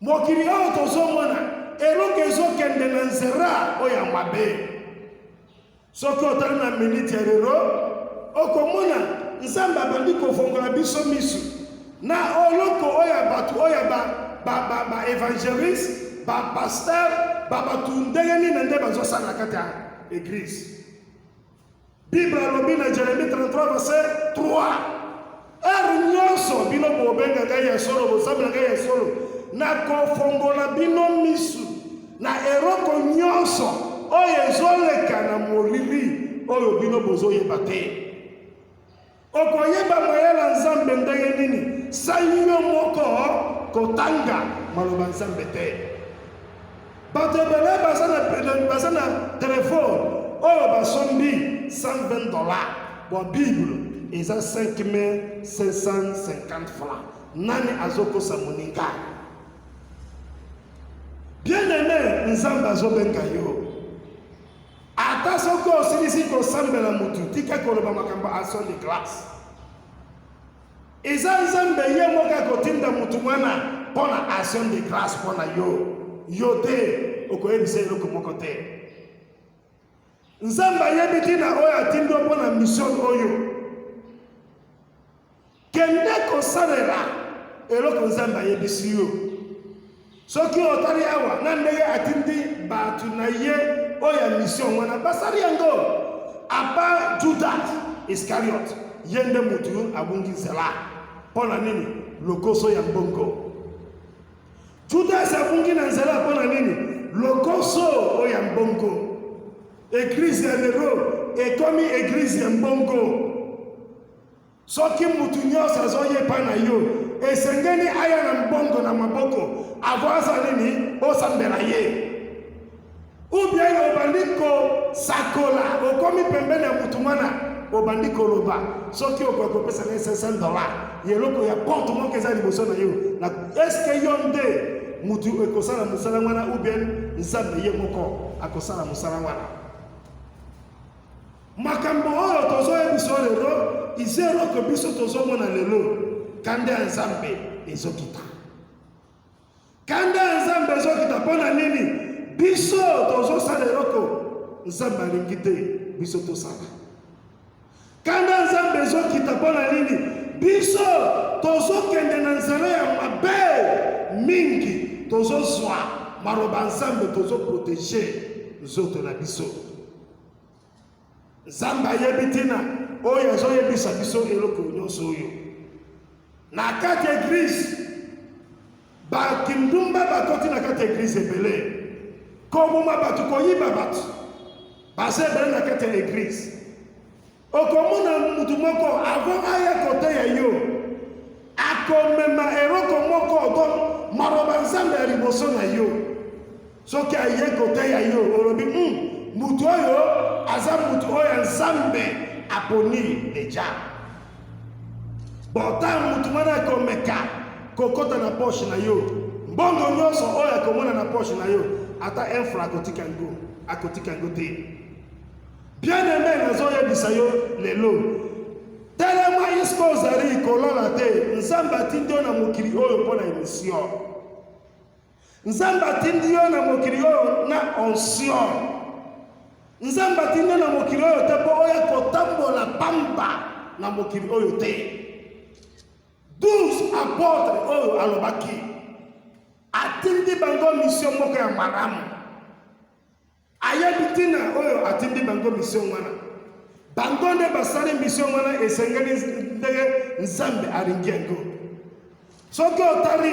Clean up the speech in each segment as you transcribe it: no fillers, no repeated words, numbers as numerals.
Mokili oyo tozomona eloko ezokende na nzela oyo ya mabe. Soki otali na miniti ya lelo, okomona Nzambe abandi kofongola biso misu na oloko oyo ya bato oyo ya ba, ba, ba, ba evangeliste, ba pasteur, ba bato ndenge nini nde bazosala na kati ya eglise. Bible alobi na Jeremie 33 verset 3 heure nyonso bino bobenga ngai ya solo, bosambela ngai ya solo, nakofongola bino misu na eloko nyonso oyo ezoleka na molili oyo bino bozoyeba te. Okoyeba mayele ya Nzambe ndenge nini sa yo moko kotanga maloba Nzambe te? Bato ebele baza na telefone oyo basombi 120 dollars, bon, Bible eza 5550 francs. Nani azokosa moninga? Bien aimé, Nzambe azobenga yo. Ata soki osilisi kosambela mutu, tika koloba makambo action de grâce. Eza Nzambe ye moko akotinda mutu wana mpo na action de grâce mpo na yo. Yo te okoyebisa eloko moko te. Nzambe ayebi ntina oyo atindi yo mpo na mission oyo. Kende kosalela eloko Nzambe ayebisi yo. Soki otali awa na ndenge atindi bato na ye oyo ya mission wana, basali yango à part Judas Iscariot, ye nde mutu abungi nzela. Mpo na nini? Lokoso ya mbongo. Judas abungi na nzela mpo na nini? Lokoso oyo ya mbongo. Eglise ya lelo ekomi eglise ya mbongo. Soki mutu nyonso azoya epai na yo, esengeli aya na mbongo na maboko avant asala nini? Osambela ye. Ou bien obandi kosakola, okomi pembeni ya mutu wana, obandi koloba, soki okoki kopesa ngai 500 dollars, eloko ya porte moko eza liboso na yo na, est-ce yo nde mutu ekosala mosala wana ou bien Nzambe ye moko akosala mosala wana? Makambo oyo tozoyebisa lelo eza eloko biso tozomona lelo. Kanda ya Nzambe ezokita, kanda ya Nzambe ezokita. Mpo na nini? Biso tozosala eloko Nzambe alingi te biso tosala. Kanda ya Nzambe ezokita mpo na nini? Biso tozokende na nzela ya mabe mingi, tozozwa maloba Nzambe, tozoprotéger nzoto na biso. Nzambe ayebi ntina oyo azoyebisa biso eloko nyonso oyo. Na kati ya eglise, bakindumba bakoti na kati ya eglise ebele, koboma bato, koyiba bato, baza ebele na kati ya eglise. Okomona mutu moko, avant aya koteya yo, akomema eloko moko, donc maloba Nzambe ya liboso na yo. Soki aye koteya yo, olobi, mutu oyo aza mutu oyo ya Nzambe aponi déjà." Bon, ntango mutu wana akomeka kokota na poche na yo, mbongo nyonso oyo akomona na poche na yo, ata un franc akotika yango, akotika yango te. Bien aimé, nazoyebisa yo lelo, telema esika ozali, kolala te. Nzambe atindi yo na mokili oyo mpo na émission. Nzambe atindi yo na mokili oyo na onction. Nzambe atindi yo na mokili oyo te mpo oya kotambola pamba na mokili oyo te. 12 apôtre oyo alobaki, atindi bango mission moko ya malamu. Ayebi ntina oyo atindi bango mission wana. Bango nde basali mission wana esengeli ndenge Nzambe alingi yango. Soki otali,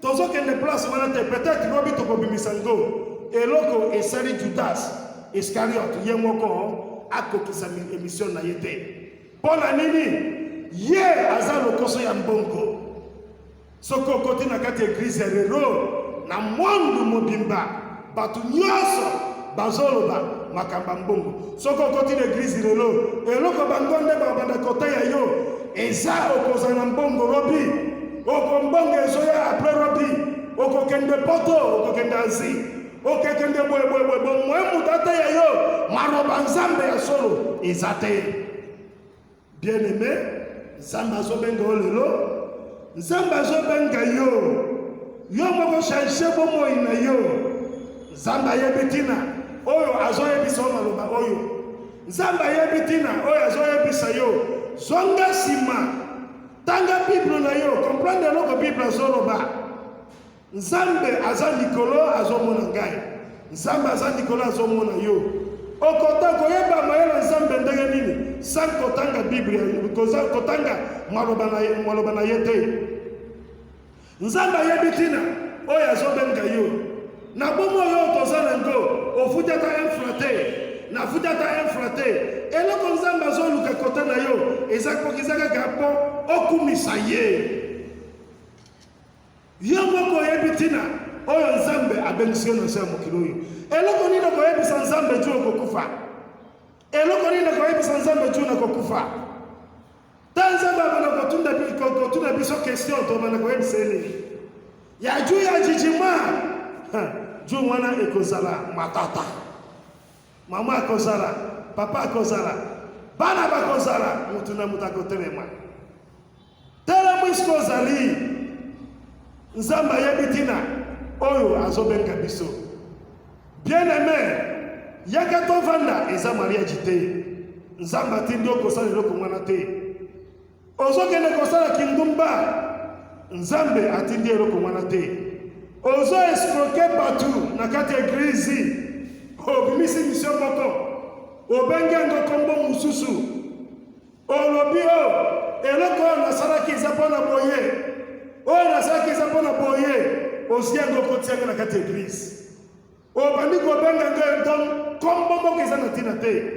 tozokende place wana te, peut-être lobi tokobimisa ngo eloko esali Judas Iscariot ye moko akokisa émission na ye te. Mpo na nini? Ye aza lokoso ya mbongo. Soki okoti na kati ya eglise ya lelo na monde mobimba, bato nyonso bazoloba makambo ya mbongo. Soki okoti na eglise lelo, eloko bango nde babanda koteya yo eza okozala na mbongo lobi, oko mbongo ezoya après lobi, okokende Poto, okokende Asie, okokende boyeboyeboye. Bomwe moto ateya yo maloba Nzambe ya solo eza te. Bien aimé, Nzambe azobenga yo lelo, Nzambe azobenga yo. Yo moko change bomoi na yo. Nzambe ayebi ntina oyo azoyebisa yo maloba oyo. Nzambe ayebi ntina oyo azoyebisa yo. Zonga nsima, tanga Bible na yo, comprendre eloko Bible azoloba. Nzambe aza likolo azomona ngai. Nzambe aza likolo azomona yo. Okota koyeba mayele ya Nzambe ndenge nini sans kotanga Bible, kotanga maloba na ye te. Nzambe ayebi ntina oyo azobenga yo na bomoi oyo toza na ngo. Ofuti ata un franc te, nafuti ata un franc te. Eloko Nzambe azoluka kota na yo eza kaka mpo okumisa ye. Yo moko oyebi ntina oyo Nzambe abengisi yo na nse ya mokili oyo. Eloko nini okoyebisa Nzambe jour okokufa? Eloko nini okoyebisa Nzambe jour nakokufa? Ta Nzambe abanda kotuna biso question, tobanda koyebisa ye nini? Ya jour ya jugement, jour wana ekozala matata. Mama akozala, papa akozala, bana bakozala, mutu na mutu akotelema. Tala mwisko ozali. Nzambe ayebi ntina oyo azobenga biso. Bien aimé, yaka tovanda, eza mariage te. Nzambe atindi yo kosala eloko mwana te. Ozokende kosala kindumba, Nzambe atindi eloko mwana te. Ozo escroquer bato na kati ya eglise, obimisi mission moko, obengi yango kombo mosusu. Olobi o oh, eloko oyo nasalaki eza mpo na boye, oyo nasalaki eza mpo na boye. Ozwi yango okoti yango na kati ya eglise, obandi kobenga ngo donc kombo moko eza na ntina te.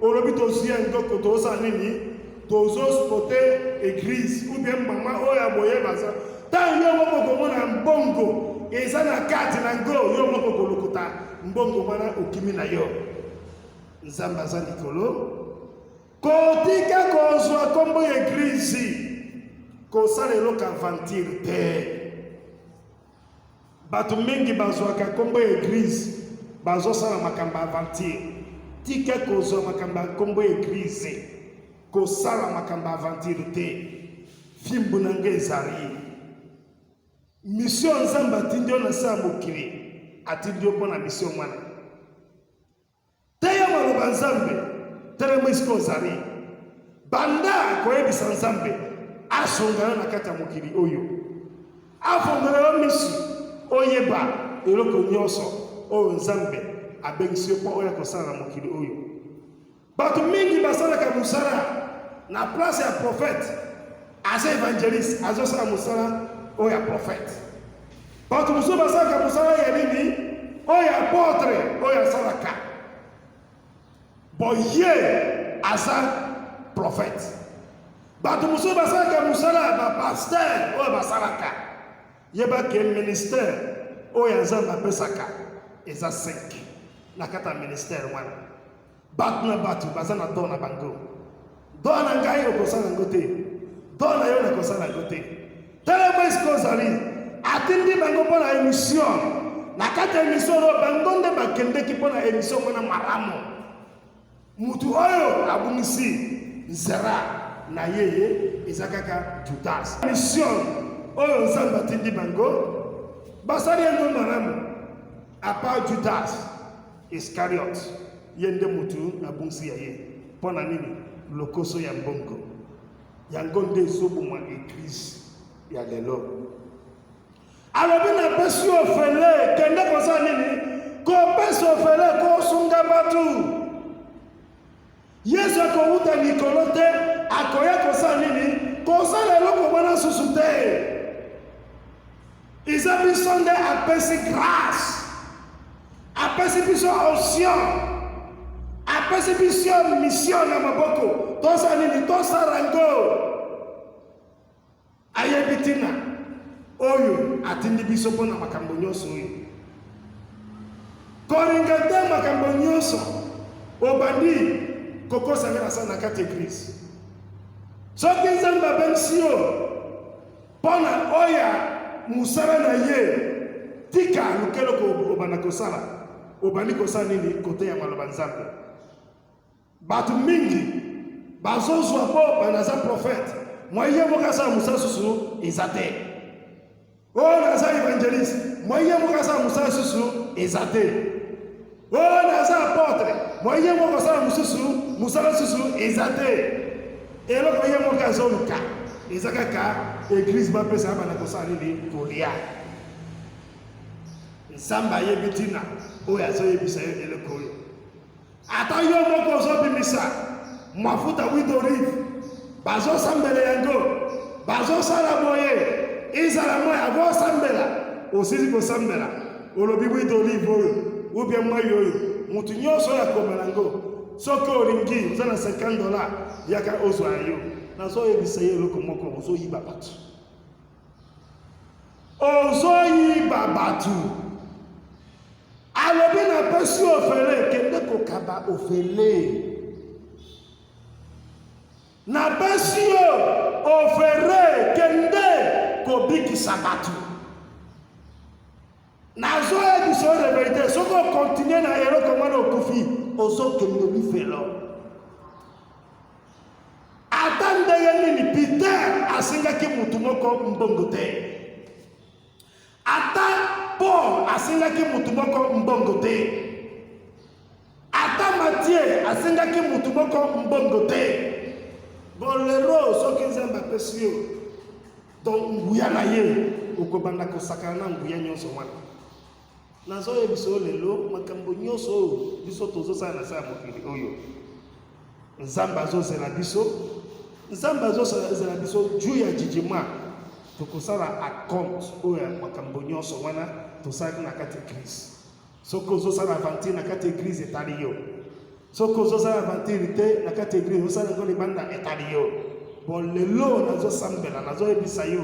Olobi tozwi yango tozosala nini? Tozospote eglise ou bien mama oyo ya boye baza ntango yo moko okomona mbongo eza na kati na ngo, yo moko okolokota mbongo wana okimi na yo. Nzambe aza likolo. Kotika kozwa kombo ya eglise, kosala eloko aventure te. Bato mingi bazwaka kombo ya eglise, bazosala makambo aventure. Tika kozwa makambo ya kombo ya eglise, kosala makambo aventure te. Fimbu na ngai ezali mission. Nzambe atindi yo na se ya mokili, atindi yo mpo na mission wana. Teya maloba Nzambe, telema esika ozali. Banda koyebisa Nzambe asunga yo na kati ya mokili oyo, afongola yo misu oyeba eloko nyonso oyo Nzambe abengisi yo mpo oya kosala na mokili oyo. Bato mingi basalaka mosala na place ya prophète, aza evangeliste, azosala mosala oyo ya prophète. Bato mosusu basalaka mosala ya nini? Oyo apotre oyo asalaka boye aza prophète. Bato mosusu basalaka mosala ya bapaster oyo basalaka. Yeba ke ministère oyo ya Nzambe apesaka eza 5. Na kati ya ministère wana, bato na bato baza na don na bango. Don na ngai okosala yango te, don na yo nakosala yango te. Telema esika ozali. Atindi bango mpo na emission. Na kati ya emission oyo bango nde bakendeki mpo na emission mona malamu. Mutu oyo abungisi nzela na ye eza kaka Judas. Mission oyo Nzambe atindi bango basali yango malamu, à part Judas Iscariot, ye nde mutu abungisi ya ye. Mpo na nini? Lokoso ya mbongo. Yango nde ezoboma eglise ya lelo. Alobi napesi yo ofele, kende kosala nini? Kopesa ofele, kosunga bato. Yesu akowuta likolo te, akoya kosala nini? Kosala eloko wana susu te. Eza biso nde apesi grâce, apesi biso onction, apesi biso mission na maboko. Tosala nini? Tosala yango. Ayebi ntina oyo atindi biso mpo na makambo nyonso oyo. Kolinga te makambo nyonso obandi kokosa nde nasala na kati eglise. Soki Nzambe abengisi yo mpo na oya mosala na ye, tika luka eloko obanda kosala. Obandi kosala nini? Koteya maloba Nzambe. Bato mingi bazozwa mpo banaza prophète, mwa ye moko asala mosala susu eza te. Oyo naza evangeliste, moi ye moko asala mosala susu eza te. Oyo naza apotre, moi ye moko asala mosusu mosala susu eza te. Eloko ye moko azoluka eza kaka eglise bapesa bana kosala nini? Kolia. Nzambe ayebi ntina oyo azoyebisa yo eloko oyo. Ata yo moko ozobimisa mafuta huile d'olive, bazosambela yango, bazosala boye, ezala moi akosambela, osili kosambela, olobi huile d'olive oyo ou bien mai oyo, moto nyonso oyo akomela yango, soki olingi oza na 50 $, yaka ozwa yo. Nazoyebisa ye eloko moko, ozoyiba bato, ozoyiba bato. Alobi napesi ofele, kende kokaba ofele. Napesi yo ofele, kende kobikisa bato. Nazoyebisa yo la vérité, soki okontinue na eloko wana okufi, ozokende lifelo. Ata ndenge nini, Peter asengaki motu moko mbongo te. Ata Paul asengaki motu moko mbongo te. Ata Matthieu asengaki motu moko mbongo te. Bon, lelo soki Nzambe apesi yo donc nguya na ye, okobanda kosakana na nguya nyonso wana. Nazoyebisa yo lelo, makambo nyonso oyo biso tozosala na sa ya mokili oyo, Nzambe azozela biso, Nzambe azozela biso jour ya jugement. Tokosala acompte oyo ya makambo nyonso wana tosalaki na kati ya église. Soki ozosala aventure na kati ya église, etali yo. Soki ozosala aventure te na kati ya église, osala yango libanda, etali yo. Bon, lelo nazosambela, nazoyebisa yo,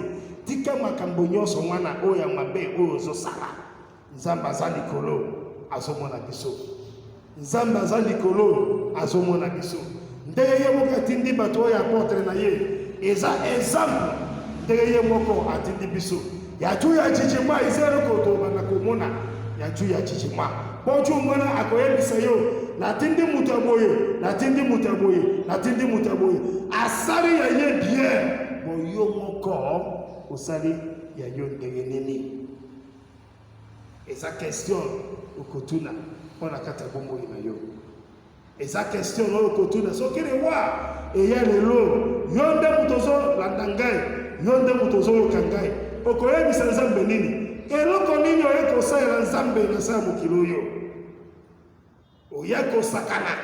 tika makambo nyonso wana oyo ya mabe oyo ozosala. Nzambe aza likolo, azomona biso. Nzambe aza likolo, azomona biso. Ndenge ye moko atindi bato oyo apôtre na ye, eza exemple. Ndenge ye moko atindi biso ya jour ya jugement, eza eloko tobanda komona ya jour ya jugement. Po jour mwana akoyebisa yo, natindi moto ya boye, natindi moto ya boye, natindi moto ya boye, asali ya ye bien. Bon, yo moko osali ya yo ndenge nini? Eza question okotuna mpo na kati ya bomoi na yo. Eza question oyo okotuna soki liwa eya lelo, yo nde moto ozolanda ngai, yo nde moto ozoyoka ngai, okoyebisa Nzambe nini? Eloko nini oye kosalela Nzambe na sa ya mokili oyo? Oye kosakana,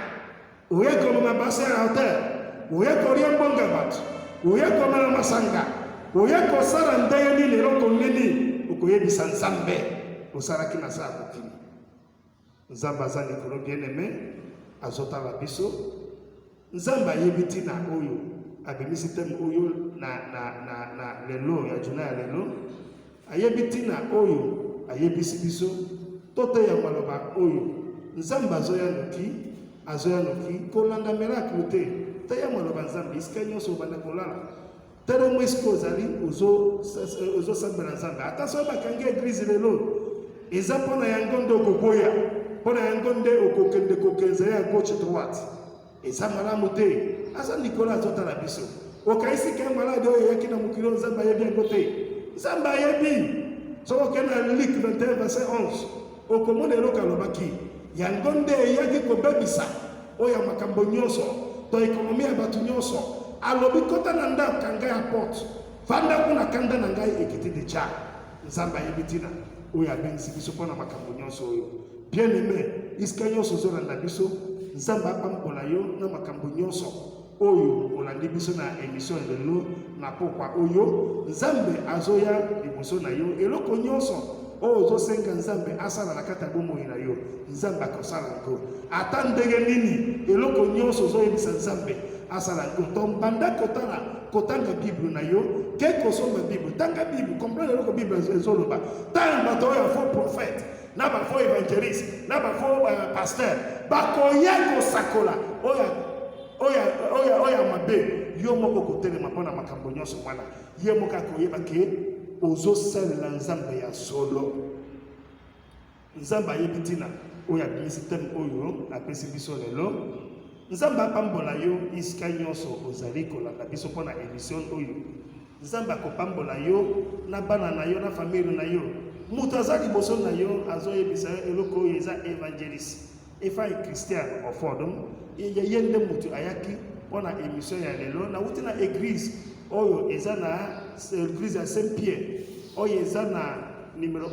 oye komema basi ya hotel, oye kolia mbongo ya bato, oye komela masanga, oye kosala ndenge nini? Eloko nini okoyebisa Nzambe osalaki na sa ya mokili? Nzambe aza likolo, bien aimé, azotala biso. Nzambe ayebi ntina oyo abimisi thème oyo na lelo ya juna ya lelo. Ayebi ntina oyo ayebisi biso toteya maloba oyo. Nzambe azoya noki, azoya noki. Kolanda miracle te, teya maloba Nzambe. Esika nyonso obanda kolala, telemo esika ozali, ozosambela Nzambe. Ata soki bakangi église lelo, eza mpo na yango nde okoboya, mpo na yango nde okokende kokenza ya gauche, droite, eza malamu te. Aza likolo, azotala biso. Okayisi ke maladie oyo eyaki na mokili oyo, Nzambe ayebi yango te? Nzambe ayebi. Soki okende na Luc 21 verset 11, okomona eloko alobaki. Yango nde eyaki kobebisa oyo ya makambo nyonso to économie ya bato nyonso. Alobi, kota na ndako, kanga ya porte, vanda kuna, kanda na ngai ekiti déjà. Nzambe ayebi ntina oyo abengisi biso mpo na makambo nyonso oyo. Bien aimé, esika nyonso ozolanda biso, Nzambe apambola yo na makambo nyonso oyo olandi biso na émission lelo na pokwa oyo. Nzambe azoya liboso na yo. Eloko nyonso oyo ozosenga Nzambe asala na kati ya bomoi na yo, Nzambe akosala yango. Ata ndenge nini, eloko nyonso ozoyebisa Nzambe asala yango. To banda kotala, kotanga Bible na yo, ke kosomba Bible, tanga Bible, comprendre eloko Bible ezoloba. Ntango bato oyo ya faux prophète na bafaux évangéliste na bafaux pasteur bakoya kosakola oyo ya mabe, yo moko kotelema mpo na makambo nyonso wana. Ye moko akoyeba ke ozosalela Nzambe ya solo. Nzambe ayebi ntina oyo abimisi thème oyo apesi biso lelo. Nzambe apambola yo esika nyonso ozali kolanda biso mpo na émission oyo. Nzambe akopambola yo na bana na yo na famille na yo. Moto aza liboso na yo azoyebisa yo eloko oyo eza evangeliste Efai Christian Ofodum. Ye nde moto ayaki mpo na emission ya lelo. Nawuti na eglise oyo eza na eglise ya Saint Pierre oyo eza na numero.